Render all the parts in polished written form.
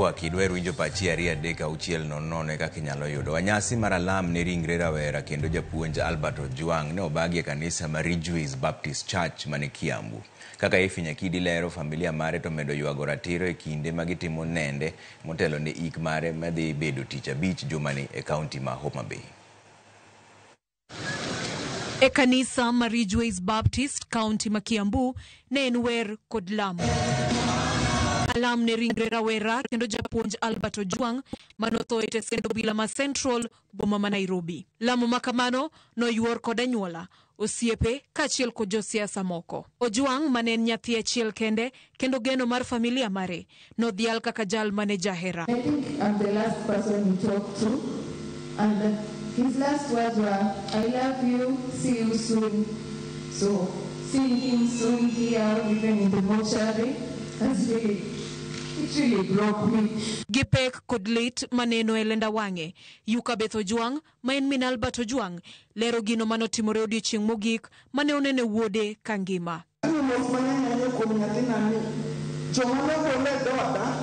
Rwaki, dwaher winjo pachi 2 3 6 0 0 e kaka inyalo yudowa. Nyasi mar alam ne ringre rawera kendo japuonj Albert Ojwang ne obagi e kanisa mar Ridgeways Baptist Church mane Kiambu. Kaka Effie Nyakidi lero, familia mare to omedo ywago ratiro e kinde ma gitimo nende motelo ne ik mare madhi bedo tich abich jumani e kaunti ma Homa Bay. E kanisa mar Ridgeways Baptist, kaunti ma Kiambu, ne en wer kod lamo. Alam ne ringre rawera kendo japuonj Albert Ojwang manotho e tesend obila ma Central, boma ma Nairobi. Lamo ma kamano noyuor kod anyuola, osiepe kaachiel kod josiasa moko. Ojwang mane en nyathi achiel kende kendo geno mar familia mare nodhial kaka jal mane jahera. I think I'm the last person he talked to, and his last words were, I love you, see you soon. So seeing him soon here, even in the mortuary, has really, it really broke me. Gi pek kod lit maneno e lenda wang'e, Yukabeth Ojwang, ma en min Albert Ojwang, lero gino manotimore odiochieng' mogik mane onene wuode ka ngima. Mos mang'eny ahinya kuom nyathina ni joma nogole e dhoda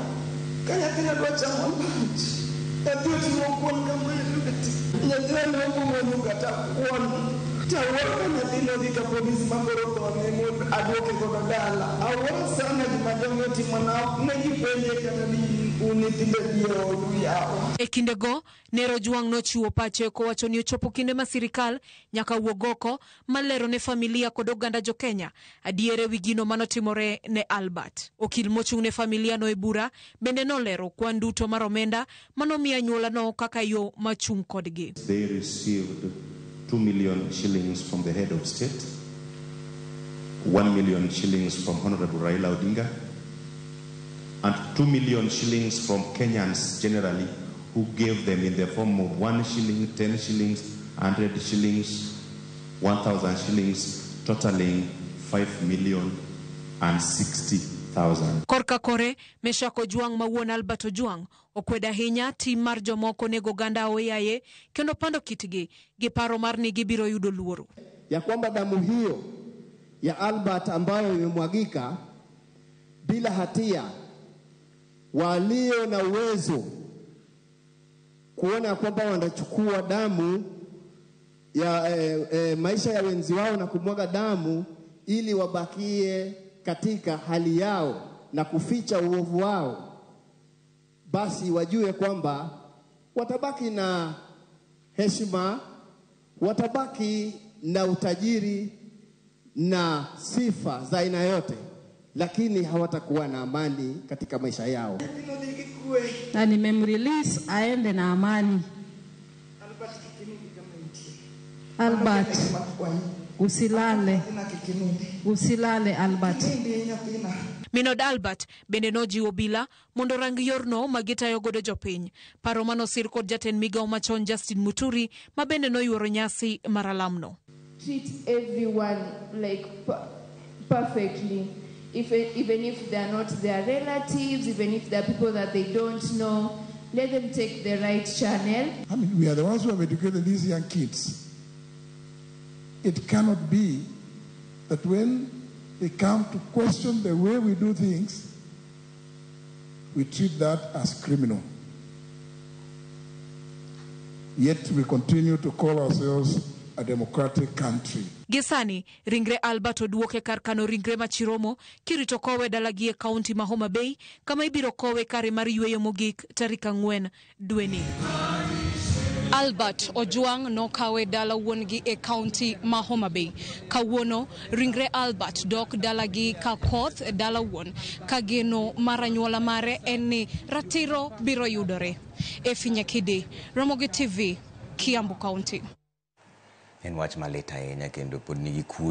ka nyathina dwa chamo lunch, nyathi oting'o kuon kama e lwete, nyathina ne ok ong'wenyo kata kuon. To awuoro ka nyathina odhi ka polis ma koro thone mondo aduoke godo dala. Awuoro sana gima jogi otimona, ok ne gipenje kata ni un nyithindo adi e odu yawa. E kindego, Ner Ojwang nochiwo pache kowacho ni ochopo kinde ma sirikal nyaka wuog oko malero ne familia kod oganda jo Kenya adier ewi gino manotimore ne Albert. Okil mochung' ne familia no e bura bende nolero kwan duto mar omenda manomi anyuolano kaka yo machung' kodgi. They received 2 million shillings from the head of state, 1 million shillings from Honorable Raila Odinga, and 2 million shillings from Kenyans generally who gave them in the form of 1 shilling, 10 shillings, 100 shillings, 1,000 shillings, totaling 5,060,000. Korka kore, Meshak Ojwang ma wuon Albert Ojwang okwedo ahinya tim mar jomoko nego oganda aoyaye kendo pando kitgi gi paro mar ni gibiro yudo luoro. Ya kwamba damu hiyo ya Albert ambayo imemwagika bila hatia, walio na uwezo kuona kwamba wanachukua damu ya maisha ya wenzi wao na kumwaga damu ili wabakie katika hali yao na kuficha uovu wao, basi wajue kwamba watabaki na heshima, watabaki na utajiri na sifa za aina yote, lakini hawatakuwa na amani katika maisha yao. Na nimemrelease aende na amani. Albert, usilale. Usilale Albert. Minod Albert bende nojiwo obila mondo rang yorno ma gitayo godo jopiny. Paro manosir kod jatend migawo machon Justin Muturi ma bende noyuoro nyasi mar alamno. Treat everyone like perfectly. Even if they are not their relatives, even if they are people that they don't know, let them take the right channel. We are the ones who have educated these young kids. It cannot be that when they come to question the way we do things, we treat that as criminal. Yet we continue to call ourselves a democratic country. Gi sani, ringre Albert oduoke kar kano ringre Machiromo kirito kowe dalagi e kaunti ma Homa Bay kama ibiro kowe kare mar yweyo mogik tarik 4 dweni. Albert Ojwang nokawe dala wuon-gi e kaunti ma Homa Bay. Kawuono, ringre Albert dok dalagi ka koth dala wuon, ka geno mar anyuola mare en ni ratiro biro yudore. Effie Nyakidi, Ramogi TV, Kiambu County. En wach malit ahinya kendo pod nigi kuo.